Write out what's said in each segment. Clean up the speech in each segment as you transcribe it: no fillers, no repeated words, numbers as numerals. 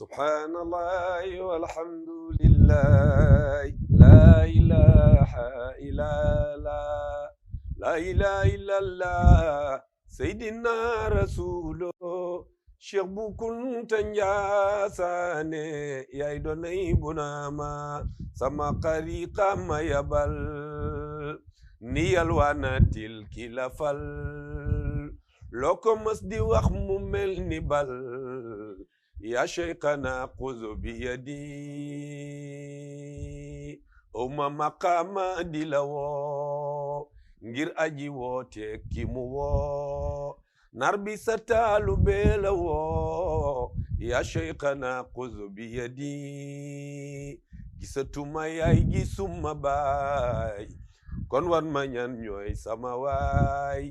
سبحان الله والحمد لله لا إله إلا الله لا إله إلا الله سيدنا رسول Cheikh Bu Kunta Njaasane yaay doonay bunama sama xariqa ma yabal ni yalwaanatil ki la fal loo ko mës di wax mu mel ni bal ya cheikhana xuzu bi yadi uma maqaama di la woo ngir aji woote ki mu woo nar bi sa taalu bee la woo ya cheikhana xuzu bi yadi gisatuma yaay gisuma baay kon wan ma ñan ñooy sama waay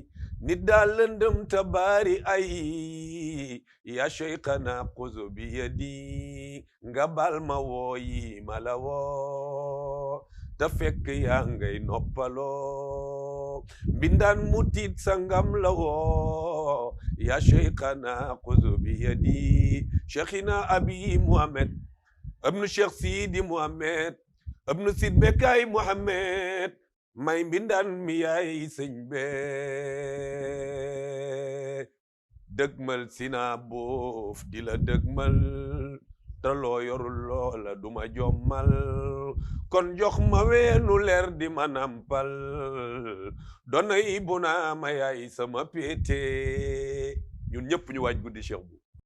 nit daal lëndëm ta baari ay ya cheikhana xuzu bi yadi nga bal ma wooyi ma la woo ta fekk yaa ngay noppaloo mbindaan mutit sangam la woo ya cheikhana xuzu bi yadi cheikhina abi muhammad ibnu cheikh sidi muhammad ibnu sid bekay muhammad may mbindaan mi yaay sëñ be dëgmal sina boof di la dëgmal te loo yorul loola duma jommal kon jox ma weenu leer di ma nampal doonay bu naa ma yaay sama péete ñun ñëpp ñu waaj guddi Cheikh Bu